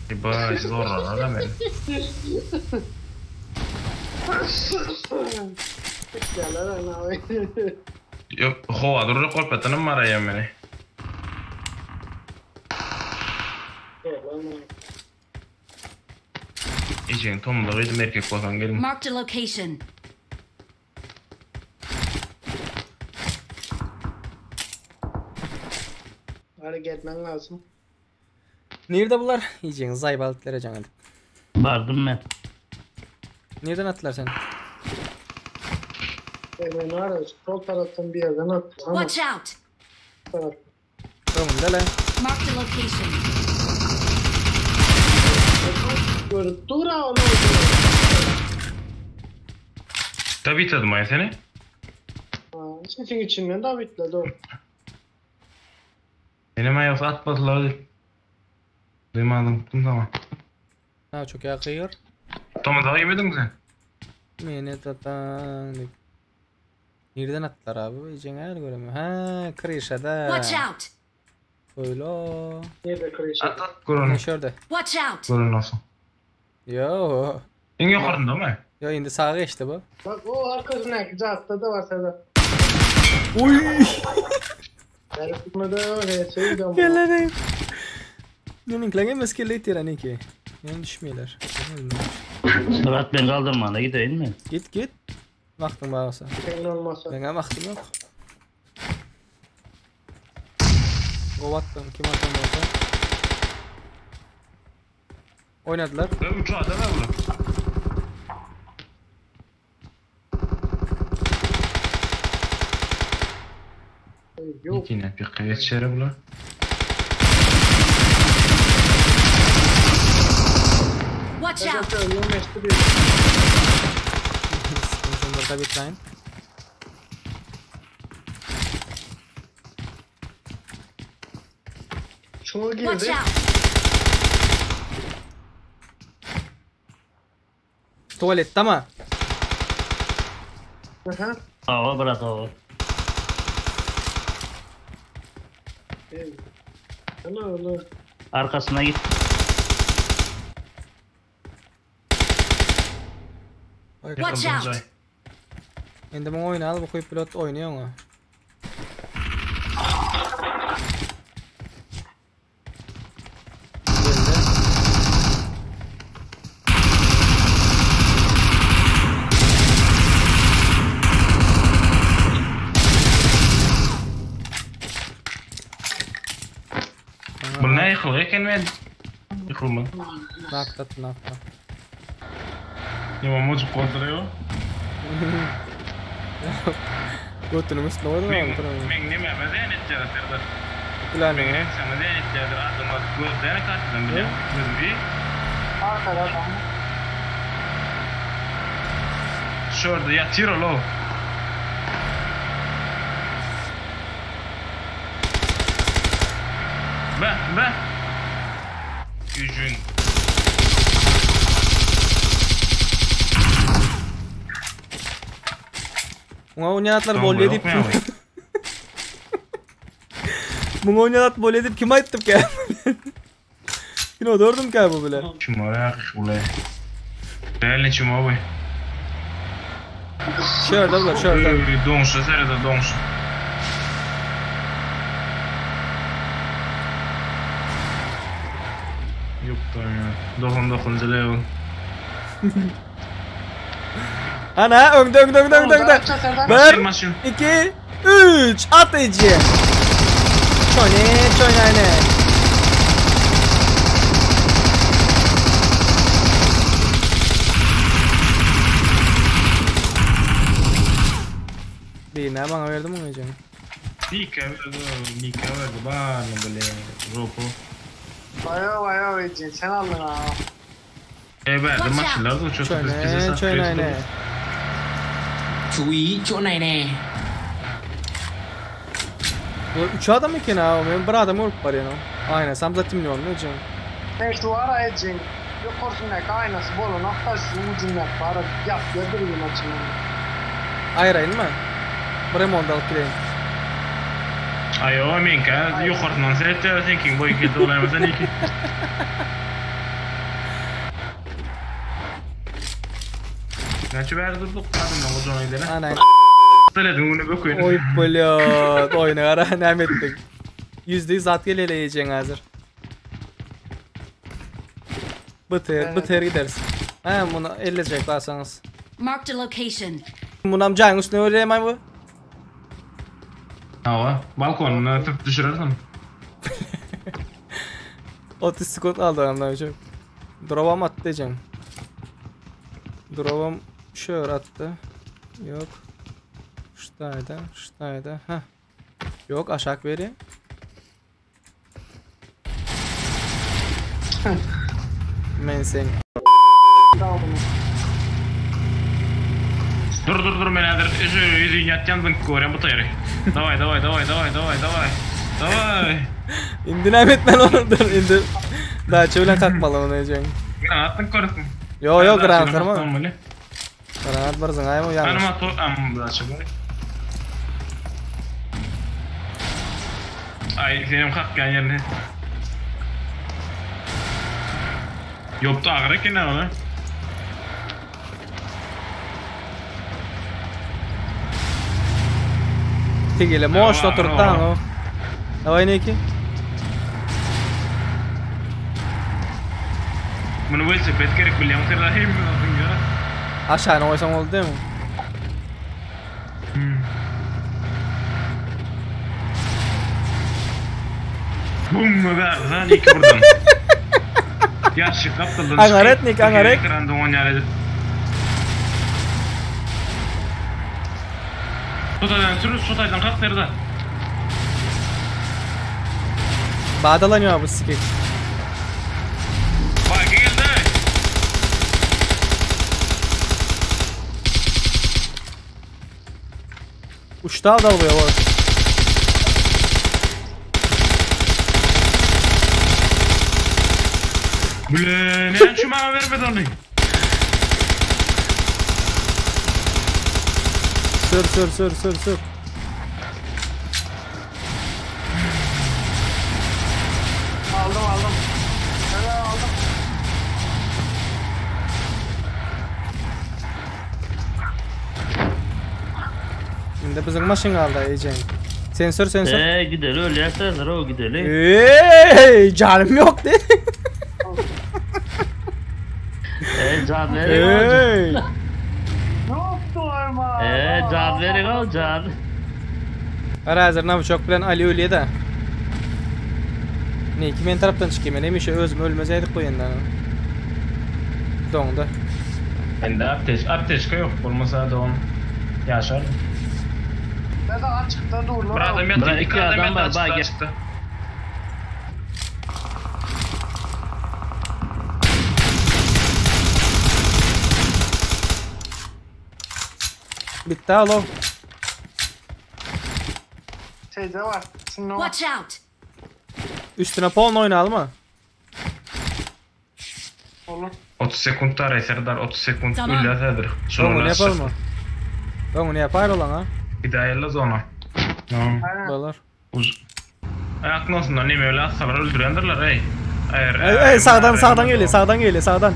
Baý zorlanar meni. Sıkyalar ana. Yok, howada durjak bolup ýatanam bar eýýäm meni. Ejegiň tomuzak iýdim erkek bolsaň gelin. Marked a location. Hadi gelmen lazım. Nirde bular? Iýjegiňizi zaýba alyp jaň edip. Bardym men. Nirden atdylar seni? Hemen var ya sol taraftan bir yerden attı ama Watch out! taraf. Öňümde le. Marked a location. Görüp dur ha onu. Tabii tadım ay seni. Ha, Sesin içinden de bitti dur. Benim ayaksa atmadılar. Duymadım. Tamam. Ha çok ýakyr. Tomuzak yemedin mi sen? Meni tatan. Nirden atdylar abi? Iýjegiňi häli göremiyorum. Ha, kryşada. Watch out! Öyle. Nerede kırışık? At at gör onu. Ne şurada? Watch out! Gör onu olsun. Yo. En yukarında mı? Yo indi sağa geçti bu. Bak o arkasındaki cahatta da var Serdar. Uy. Herif da öyle şey de Gelelim. Meniňkileň hem eskili itiren iki. Men düşmeýler. Murat ben kaldırmana gideyim mi? Git git. Wagtyň bar bolsa. Senin olmasa. Meňe wagtym ýok. Gol attım. Kim atan bolsa. Oynadylar. Üç adam var bunu. Yok. Yine bir geçer bular. Watch out! Serdar ölmeşti bir. Sıkıntı da bitleyin. Şuna Watch girdi. out! Tuvaletde ama. Aha. Ava bırak ava. Evet. Ana öyle. Arkasına git. Oy, Watch out! Indi muň oýny al bu koýup pilot oýnaýar oňa. Geldi. Bu ne yıkılıyor eken ben? Yıkılma. Nakta nakta. Yama mocuk kontrolüyor. Götünüň üstüne koydum Men abi. men ne meme den etjär Serdar. Plan. Men hem sana den etjär adam gözlerine kaçtım bile. Gözüm bir. Arkada adam. Şurada yatıyor lo. Be be. Gücün. Muňa oýnatlar Tamam, bol yok edip. mu ya? Muňa oýnat bol edip kim aýtdyp ki? Kino dördüm ki bu bile. Kim var ya ule. Değerli kim abi? Şurada bular şurada. Donşu serede donşu. Yok da ya. 99 level. Ana öňde öňde öňde öňde öňde. Maşın 1 maşın. 2 3 at ece. Çöne çöne. Birine bana verdim onu ece. Nika verdi, Nika verdi. Bana böyle Roko. Vay vay vay Cin sen aldın ha. E verdi Watch out. maçlar da çok biz bize Çöne çöne. Chú ý chỗ này nè. Bu üç adam eken ha. Men bir adam olup barýan o. Aynen samza timliyorum ne canım. Sen şu ara Cin. Yukarısındaki aynası bol nokta şu ucundaki ara yap yadırıyor maçını. Aýraýyn mı? Bir remonda alyp gideýin. Ay o minka yukarıdan seyrettiler sen kim boy ki dolaymasın iki. Näçe bäri durduk? Adamdan gojana gidene. Ana. Söyledim bunu böküýün. Oy blýot, oýna gara näme etdik? %100 zat geleli eýjeň hazır. Biter, biter gideriz. Ha, bunu ellejek barsaňyz. Marked a location. Bunam jaýyň üstüne öýleýän bu. Hawa, balkonuna atyp düşürersin. 30 sekund aldy adamlar üçin. Dropam atdy diýjeň. Dropam şör atdy. Yok. Ştaýda, ştaýda. Ha. Yok aşak beri. Men sen. Dur dur dur men häzir şu ýüzün ýatýan zyňk görýän bu taýry. Daway daway daway daway daway daway. Daway. Indi näme etmeli onu dur indi. Daça bilen kakmaly onu diýjeň. Granat zyňk görüpsiň. Yo yo granat kyrma. Granat bir zyňaýmy ýalňyş. Anam to am daça bar. Ay senem kakýan ýerine. Ýokdy agyr eken ha. Tegele moş oturup da o. Daway neki. Bunu welosiped gerek bilýän sırlar hem ya. Aşağına koysan oldu değil mi? Bum ver lan iki buradan. Ya şık kaptırdın. Angaret nik, angaret. Ekranda oynayar edip. Sotaydan sürü, sotaydan kalk nerede? Badalanıyor bu sikik. Bak geldi. Uçta dal bu ya bak. Bile ne şu bana vermedi onu. Sür sür sür sür sür. Aldım aldım. Evet aldım. Şimdi bizim maşın aldı Ecem. Sensör sensör. Eee gideli öyle yaşarlar o gideli. Ey canım yok de. Eee can verin o can. Ey. Ne yaptı ama? Eee can verin o can. Hazır nam çok bilen Ali ölüye de. Ne ki men taraftan çıkayım ben hemişe özüm ölmezeydik bu yeniden. Dondu. Bende apteş, apteşka yok. Olmasa da on yaşar. Ne de açıkta dur lan. Bir adam yattı, Bırak iki iki adam adam yattı var, açıkta bak gel. açıkta. Bitti alo. Şeyde var. Şimdi o. Watch out! Üstüne poln oynayalım mı? Olur. 30 sekund da Serdar 30 sekund Tamam. illa Serdar. Ben bunu yapalım mı? Ben bunu yapar olan ha. Bir daha yalla zona. Tamam. Aynen. Dolar. Uz. Aklın olsun lan neme öyle atsalar öldürendirler ey. Hayır. Ey, ey sağdan sağdan geliyor sağdan geliyor sağdan.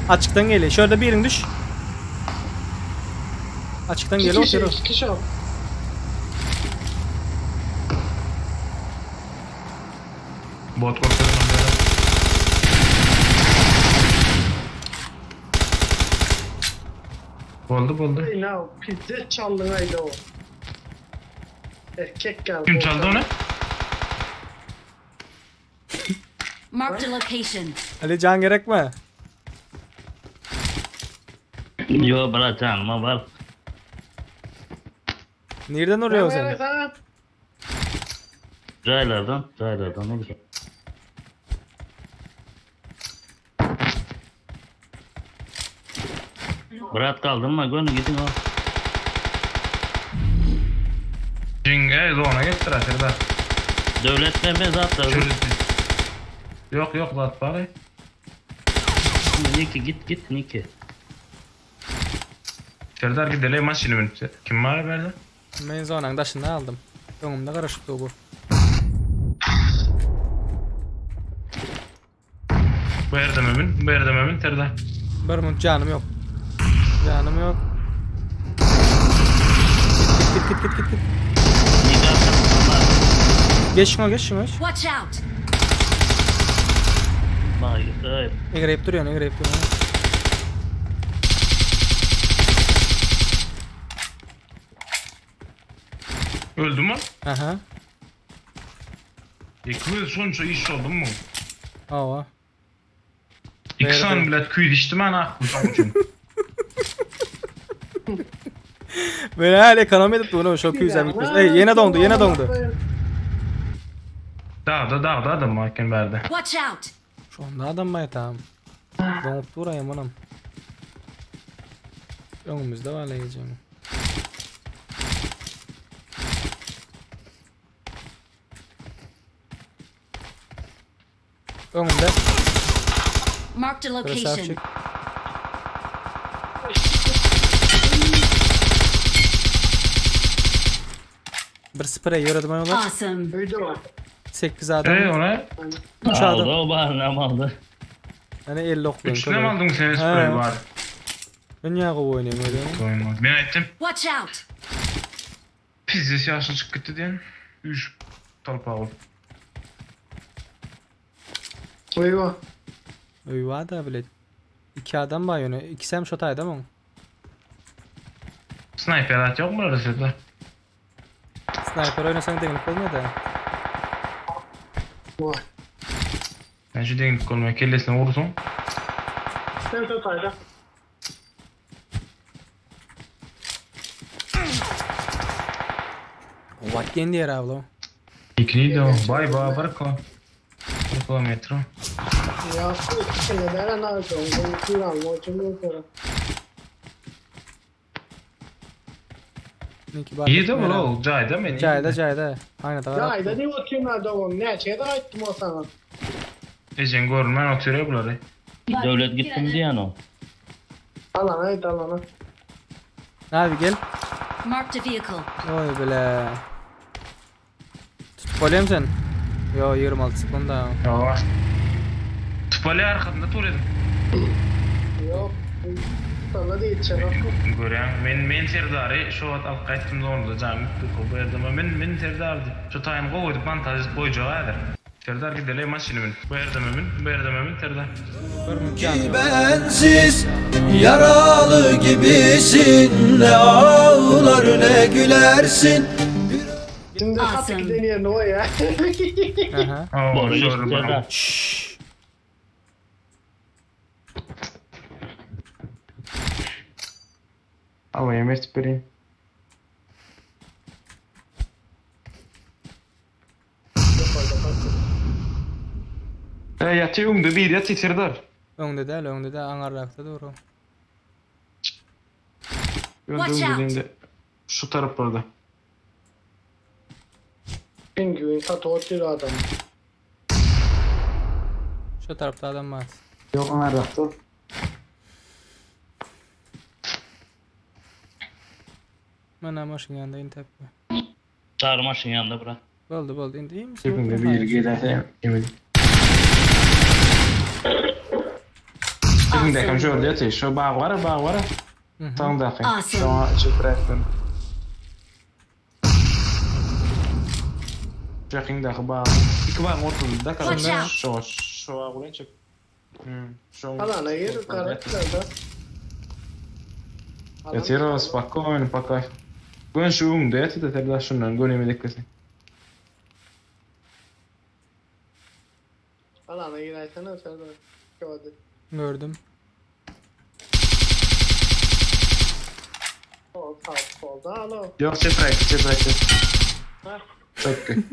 Açıktan geliyor. Şurada birin düş. Açıktan İki geliyor kişi, oturuyor. iki kişi o. Bot korkuyorum böyle. Boldu boldu. Ey, Ne o? Pizza çaldın haydi o. Erkek geldi. Kim çaldı onu? Marked a location. Ali can gerek mi? Yo bırak canıma var. Nereden vuruyor Sen seni? sen. Caylardan, caylardan olacak. Bırak kaldırma gönül gidin o. Cinge zona getir Serdar. Devlet vermez atlar. Çürüdü. Yok yok zat bari. Niki git git Niki. Serdar gidelim maşını binip. Kim var böyle? Men zonanın daşını aldım. Öňümde karışıktı bu. Bu yerde mi bin? Bu yerde mi bin Serdar? Bir minut canım yok. Janym ýok. Git git git git git. Geç şuňa geç şuňa geç. Watch out! Baý, Egreyip durýan, egreyip durýan. Öldü mü? Aha. İki göz şonça iş oldu mu? Hawa. İki san bilet küýdi içdim ana bu şoň üçin. Böyle hal ekonomi edip durun şo küýzem gitmez. Ey ýene doňdy, ýene doňdy. Dagda dagda adam varken bärde. Watch out! Şonda adam bar tamam. Doňup dur aýamanam. Öňümizde bar leýjim. Öňümde. Marked a location. Krasavçik. Bir sprey ýöredim olar. Awesome. Öýde var. 8 adam. Ey ona 3 Aldı adam. o baryny aldy. Yani 50 oklayın. üçüne mi aldın sen sprey var? Dünýä gowy oýnaýan öyle. Doymaz. Ben ettim. Watch out! Pizzesi yaşlı çık gitti diyen. Üç talpa ol. Eyvah. Öýwa da bile. 2 adam bar ýöne. İkisi hem şo taýda mı? Sniper at yok mu arasında? Sniper oynasaň deňlik bolmaýar da. Vay. Ben şu deňlik olmaya kellesine vurursun. Sen tutayda. What diýer abla. İkini de bay bay bırak o. Bir kilometre. Ya neden nerede oldu? Kuran, moçunu kuran. İyi de bu ol. Cayda mı? Jaýda jaýda. Aýna da. Ya ayda ne oturuyorlar da oğlum? Ne şeyde ayttım o sana. Ecen görmen oturuyor bunları. Döwlet gitdim diýen o. Alana ayt alana. Abi gel. Marked a vehicle. Oy bile. Tutup bolýam sen. Yo 26 sekunda. Ya. Tupali arkasında tur edin. Yok. Sana değil çabuk. Görýän men men serdary şu wagt alyp gaýtdym zorunda jamy bu ýerde men men serdardy. Şu taýyn goýup montaj goýjaga häzir. Serdar gideli maşyny min. Bu ýerde men bu ýerde men serdar. Ki bensiz yaralı gibisin ne ağlar ne gülersin Şimdi Awesome. katı giden yerine o ya. Aha. Boru geçdi. Şşş. Ama yemek bereyim. E ýatyň da bir ýaty Serdar. Öňde däl, öňde däl, aňarrakda doğru. Önde Watch önde out. önde. Şu taraflarda. Pingvin katı oturuyor adam. Şu tarafta adam var. Yok aňarrakda. Mana maşyn ýanynda intep. Çağrı maşyn ýanynda bırak. Boldy, boldy. Indi iyi misin? Hepinde bir gelese yemedim. Hepinde kam şu ýerde şu bağ var, bağ var. Tam da. Awesome. Şu an çöpräkden. Yakındaki bağ. İki bağ ortada Watch kalın. out. Şu şu bağ buraya çek. Hmm, şu. Alana yer karakter da. Yatıyor spakko пока. Gön şu umda yatı da tabii şundan gön yemedik kesin. Alana girersene Serdar. Gördüm. Gördüm. Sol sağ solda alo. Yok çöprek çöprek. Ha. Çok iyi.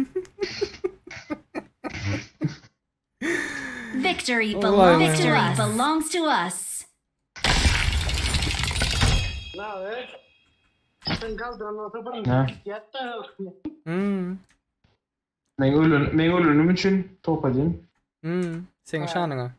Victory Oh, belongs vay to be. us. Belongs to us. Ne haber? Sen kaldıran orta Ne? Yat da. Hmm. Men ölün, men ölünüm için top edeyim. Hmm. Seň şanyňa.